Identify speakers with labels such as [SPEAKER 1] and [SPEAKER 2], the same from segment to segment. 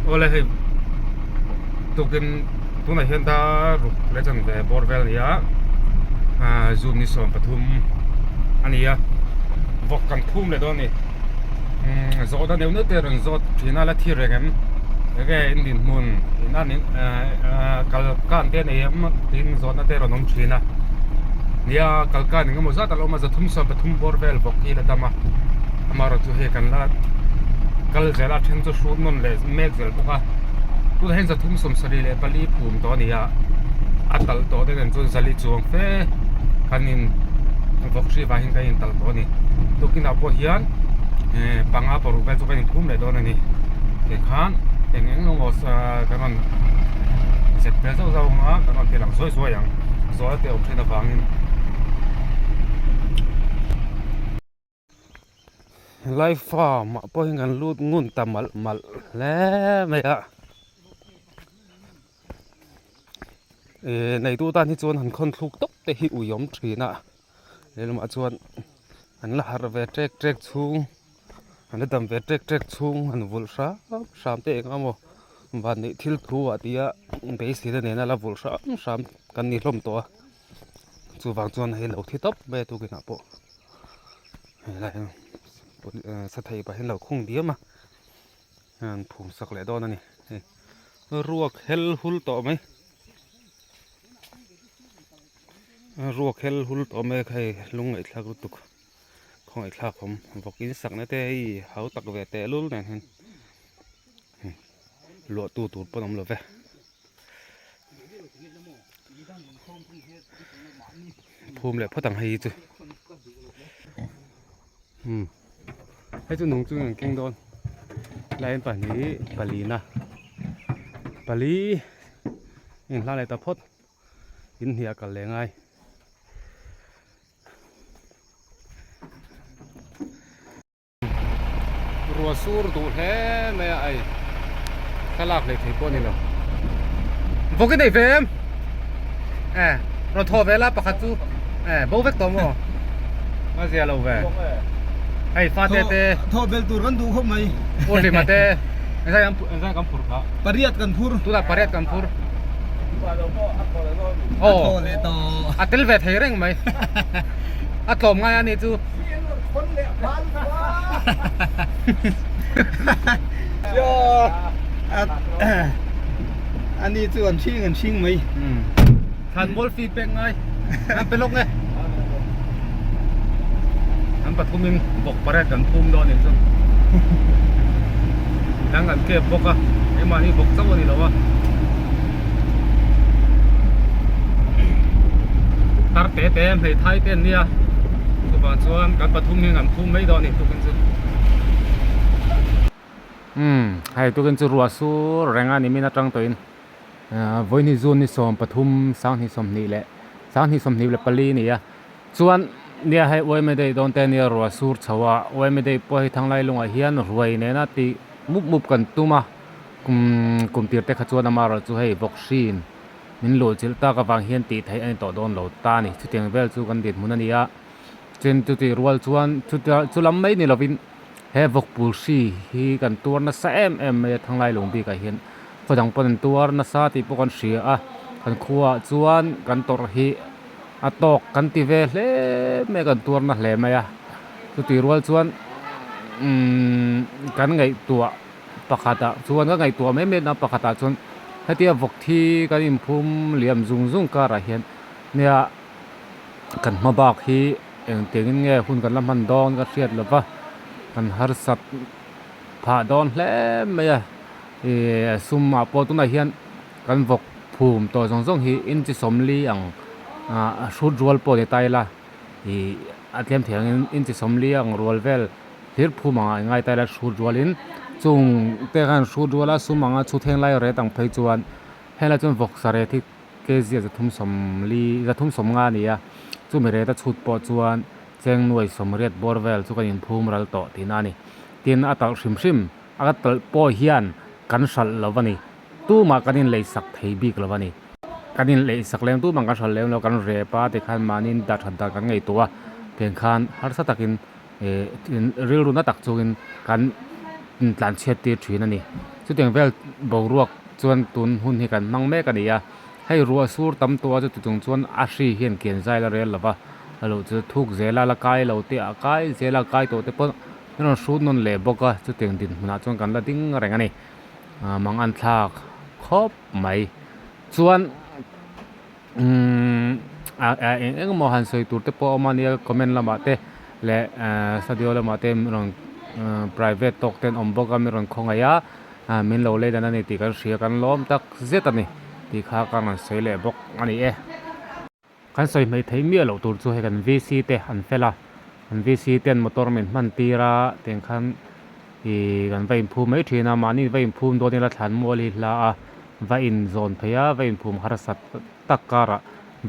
[SPEAKER 1] Awle hei tukin tunah hian dar ruk leh chanve bawr vel a ni a ah June ni 13 a ni a vawk kan phum leh dawn a ni umm zawhna neuh neuh te rawn zawt thin a la thi reng em enge in dinhmun in an ah kal kan te nei em tiin zawhna te rawn awm thin a nia kal kan engemaw zat a lo awm a 313 bawr vel vawk hi la dam a amaherawhchu hei kan la kal zel a then chu hrut nawn leh mek zel bawk a tunah hian 374 phum tawh a ni a a talh tawh te nen chuan zali chuang fe kan in vawk hri vang hian kan in talh tawh a ni tukinah pawh hian eh panga paruk vel chu kan in phum leh dawn a ni tikhan eng eng emaw kan rawn zet vel zauh zauh ang a kan rawn ti lang zuai zuai ang zawhna te awm thin avangin. Helai farm ah pawh hian kan lut ngun ta malh malh hle mai a eh neitu tan hi chuan han khawn thluk tawp te hi ui awm thin a lehlamah chuan an la harh ve ṭek ṭek chhung an la dam ve ṭek ṭek chhung an vulh hram hram te eng emaw vanneih thil thu ah tia beiseina nena la vulh hram hram kan ni hlawm tawh a. Chuvang chuan hei lo thi tawp mai a tukinah pawh helai hian sathei pah hian lo khung diam a an phum sak leh dawn a ni hei ruak hel hul tawh mai ruak hel hul tawh mai a hei lung ngaihthlak lutuk khawngaihthlak awm vawk in sakna te hei hau tak ve tehlul nen hian luah tu tur pawn awm lo ve. Phum leh phawt ang hei hi chu umm hei chu nung chu an keng dawn line pahnih palina pali inhla leh ta phawt inhniah kal leh ngai. Rua sur duh hle mai a ai thlalak leh thei pawh a ni lo vawk i nei ve em eh rawn thaw ve la pakhat chu eh bo vek tawh maw a zia lo ve hei fate te
[SPEAKER 2] thaw bel tur kan duh khawp mai
[SPEAKER 1] u hlima te engzai kan engzai kan phur kha
[SPEAKER 2] pariat kan phur
[SPEAKER 1] tunah pariat kan phur
[SPEAKER 2] a thaw leh tawh
[SPEAKER 1] a tel ve thei reng mai a tlawm ngai a ni chu.
[SPEAKER 2] Ani chu an hring an hring mai.
[SPEAKER 1] Than mual fi pek ngai. An pe lawk nge. An pathumin bawk pariat kan phum dawn nih chu. Dang kan kep bawk a. Engmahni bawk chauh a ni lo a. Tar te te hmeithai te an nia. Chuvang chuan kan pathum hian kan phum mai dawn a ni tukin chu. Umm hei tukin chu ruah sur reng a ni min atang tawhin vawiin June ni 13 sanghnih leh 2024 a ni a chuan nia hei uaime daih dawn te ania ruah sur chho a uaime daih pawh hei thanglai lungah hian ruai nena tih mup mup kan tum a umm kum tir te kha chuan amaherawh chu hei vawk hrin min luh chilh tak avang hian tih theih a ni tawh dawn lo ta a ni chutiang vel chu kan dinhmun a ni a tin chutih rual chuan chutia chu lam mai ni lovin he vawk pul hri hi kan tuar nasa em em mai a thanglai lung bikah hian khaw dang pawn an tuar nasa tih pawh kan hria a kan khuaah chuan kan tawrh hi a tawk kan ti ve hle mai a kan tuar na hle mai a chutih rual chuan umm kan ngaihtuah. Pakhatah chuan ka ngaihtuah mai mai na pakhatah chuan hetia vawk thi kan inphum liam zung zung karah hian nia kan hma bak hi engtiangin nge hun kan la hman dawn ka hriat lo va kan harsat phah dawn hle mai a ih sumah pawh tunah hian kan vawk phum tawh zawng zawng hi inchi sawmli ang ah hrut rual pawh ni ta ila ih a tlem thei angin inchi sawmli ang rual vel. Thir phum anga i ngai ta ila hrut rualin chung te khan hrut ruala sum anga chhut heng lai ret ang phei chuan helai chuan vawksa ret hi kg a 340 350 a ni a chumi ret a chhut pawh chuan cheng nuai sawmriat bawr vel chu kan inphum ral tawh tihna a ni tin a talh hrim hrim a talh pawh hian kan hralh lo a ni tumah kan inlei sak thei bik lo a ni kan inlei sak lem tumah kan hralh lem lo kan rep a tikhan mahni in dah that dan kan ngaihtuah a. Tiang khan harsa takin eh rilru na tak chungin kan intlanchhiat tir thin a ni. Chutiang vel boruak chuan tun hun hi kan hmang mek a ni a, hei ruah sur tam tawh a chuti chung chuan a hri hian kian zai la rel lova a luh chu thuk zela la kai lo te a kai zela kai tawh te pawh an rawn hrut nawn leh bawk a, chutiang dinhmunah chuan kan la ding reng a ni. Mang an thlak khawp mai chuan. Umm ah eng eng emaw han sawi tur te pawh a awm a nia comment lamah te leh ehh studio lamah te min rawn private tawk te an awm bawk a min rawn khawngaih a ah min lo lei dan a ni tih kan hria kan lawm tak zet a ni tih kha ka rawn sawi leh bawk a ni e. Kan sawi hmei theih miah loh tur chu hei kan VC te an fel a an VC ten motor min hman tir a tiang khan Ih kan va inphum mai thin a, mahni va inphum dawn ila thlan mual hi hla a, va inzawn phei a, va inphum harsat tak karah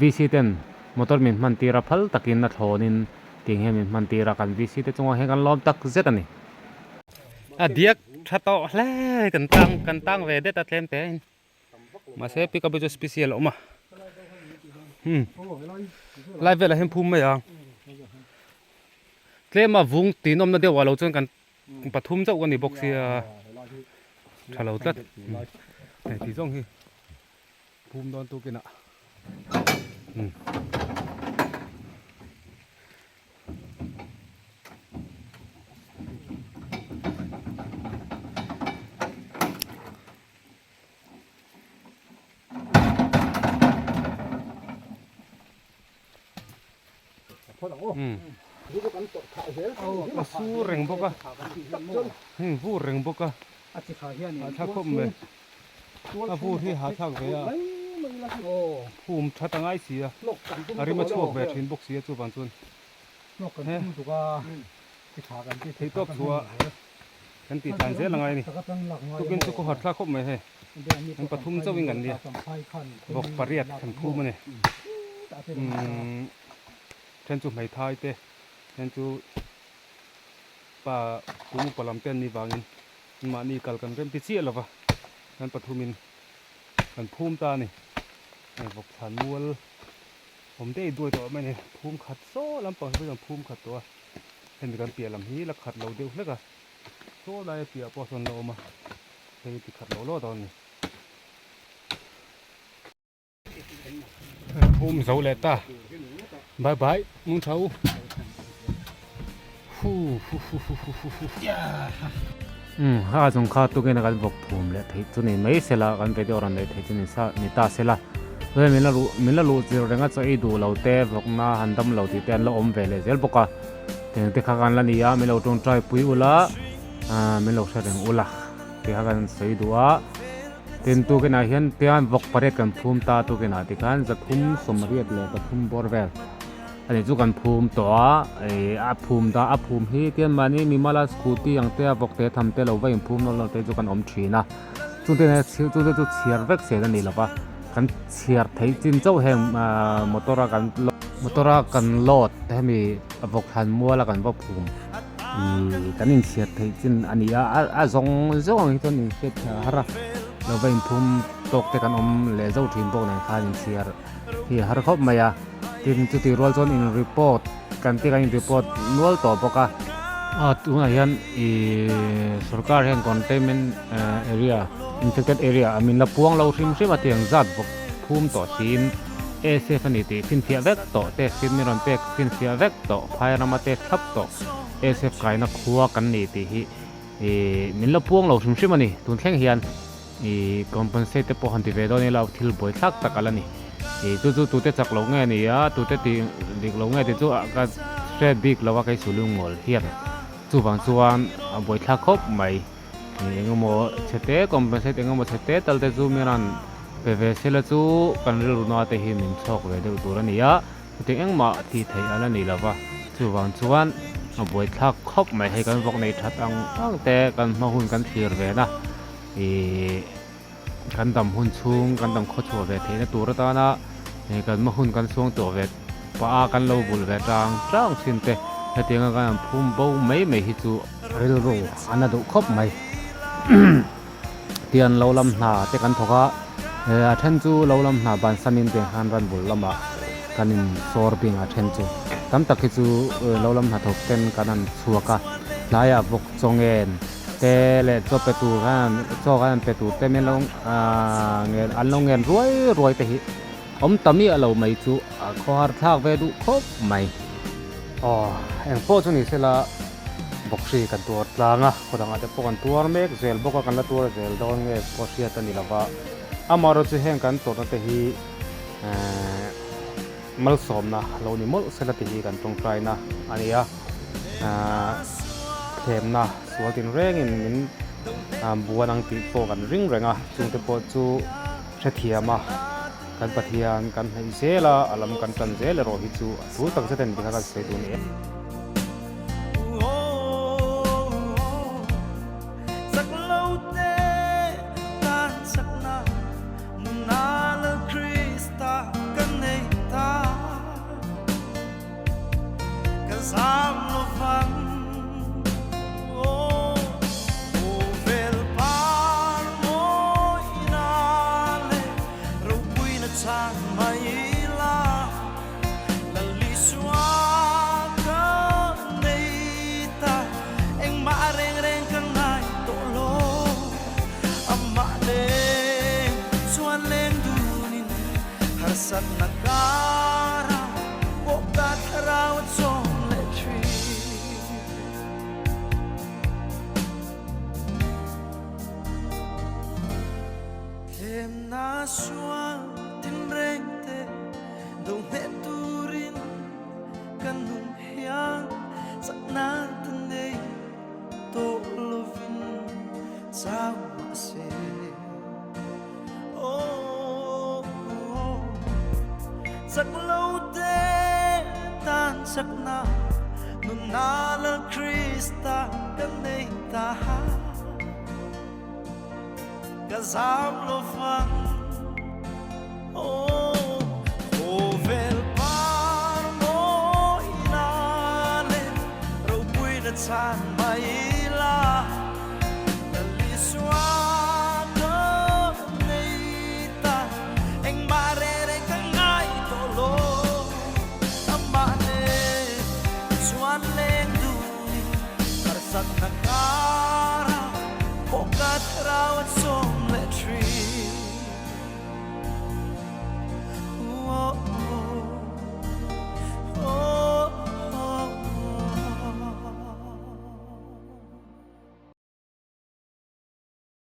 [SPEAKER 1] VC ten motor min hman tir a, phal takin a thlawnin tiang hian min hman tir a, kan VC te chungah hian kan lawm tak zet a ni. A diak tha tawh hle kan tang kan tang ve det a tlem te in mahse pickup hi chu special a awm a hmm lai velah hian phum mai ang tlem a vung tinawmna deuh ah lo chuan kan pathum chauh ka ni bawk sia tha lo tlat hei ti zawng hi phum dawn tukin ah umm. A sur reng bawk a heng vur reng bawk a hahthlak khawp mai a vur hi hahthlak ve a phum that a ngai si a a rim a chhuak ve thin bawk si a chuvang chuan thei tawp chhuah kan tih tlan zel a ngai a ni tukin chu khaw hahthlak khawp mai hei an pathum chauhin kan nia vawk pariat kan phum a ni umm then chu hmeithai te then chu pa kum upa lam te an nih vangin mahni kal kan rem ti chiah lova kan pathumin kan phum ta a ni hei vawk thlan mual awm daih duai tawh mai a ni phum khat saw lampang hi pawh phum khat tawh a hemi kan piah lam hi la khat lo deuh hlek a saw laia piah pawh sawn la awm a hei ti khat lo lo dawn a ni. Phum zo leh ta bye bye mun tha u hu hu hu hu hu hu hu um ha chung kha tukin a kan vawk phum leh theih chu ni mai sela kan video rawn neih theih chu ni sa ni ta sela chuan min la luh min la luh chilh reng a chaw ei duh lo te vawkna han dam lo tih te an la awm ve leh zel bawk a tiang te kha kan la ni a min lo tawngtai pui ula ah min lo hre reng ula tih kha kan sawi duh a. Tin tukinah hian tian vawk pariat kan phum ta tukinah tikhan zathum sawmriat leh pathum bawr vel a ni chu kan phum tawh a ih a phum dah a phum hi tian mahni mimala scooty ang te a vawk te tham te lo va inphum nawlh nawlh te chu kan awm thin a chungte chungte chu chhiar vek zel a ni lova kan chhiar theih chin chauh heng ahh motor a kan motor a kan load hemi vawk thlan mual a kan va phum. Ihh kan inchhiat theih chin a ni a a zawng zawng ang hi chuan inhriat theih a har a lo va inphum tawk te kan awm leh zauh thin bawk nen khan inchhiar hi a har khawp mai a tin chutih rual chuan in report kan tih kan in report nual tawh bawk a aw tunah hian ihh sorkar hian containment area infected area a min la puang lo hrim hrim a tiang zat bawk phum tawh siin A_S_F a ni tih finfiah vek tawh test in min rawn pek finfiah vek tawh phai rama test thlap tawh A_S_F kaina khua kan ni tih hi ih min la puang lo hrim hrim a ni tun thleng hian ih compensate te pawh han ti ve dawn ila thil buai thlak tak a la ni ih chu chu tute chak lo nge ni a tute tih dik lo nge tih chu ka hre bik lo a kei sulungawl hian chuvang chuan a buai thlak khawp mai. Engemaw chhete compensate engemaw chhete tal te chu miran pe ve sela chu kan rilru na te hi min chhawk ve deuh tur a ni a, chutiang engmah tih theih a la ni lova, chuvang chuan a buaithlak khawp mai hei kan vawk nei that ang ang te kan hma hun kan thlir ve na ihh kan dam hun chhung kan dam khaw chhuah ve theihna tur atana kan hma hun kan suang tawh ve pah a kan lo bul ve tang tang thin te hetianga kan han phum bo mai mai hi chu rilru a na duh khawp mai tian lo lam hna te kan thawk a a then chu lo lam hna bansanin tiang khan ran bul lamah kan in sawr bing a then chu. Tam tak hi chu lo lam hnathawk ten kan han chhuak a, tlaiah vawk chaw ngen te leh chaw pe tur khan chaw khan an pe tur te min lo ahh ngen an lo ngen ruai ruai te hi awm ta miah lo mai chu a khawhar thlak ve duh khawp mai. Aw engpawh chu ni sela bawk hri kan tuar tlang a, khaw dangah te pawh kan tuar mek zel bawk a, kan la tuar zel dawn nge pawh hriat a ni lova, amaherawhchu chu heng kan tawrhna te hi ehh. Malsawmna lo ni mawlh sela tih hi kan tawngtaina a ni a, thlemna sual tinrengin min buan ang tih pawh kan ring reng a, chungte pawh chu hrethiam a, kan Pathian kan hnaih zel a, a lam kan tan zel erawh hi chu a tul tak zet a ni tih kha kan sawi duh a ni e.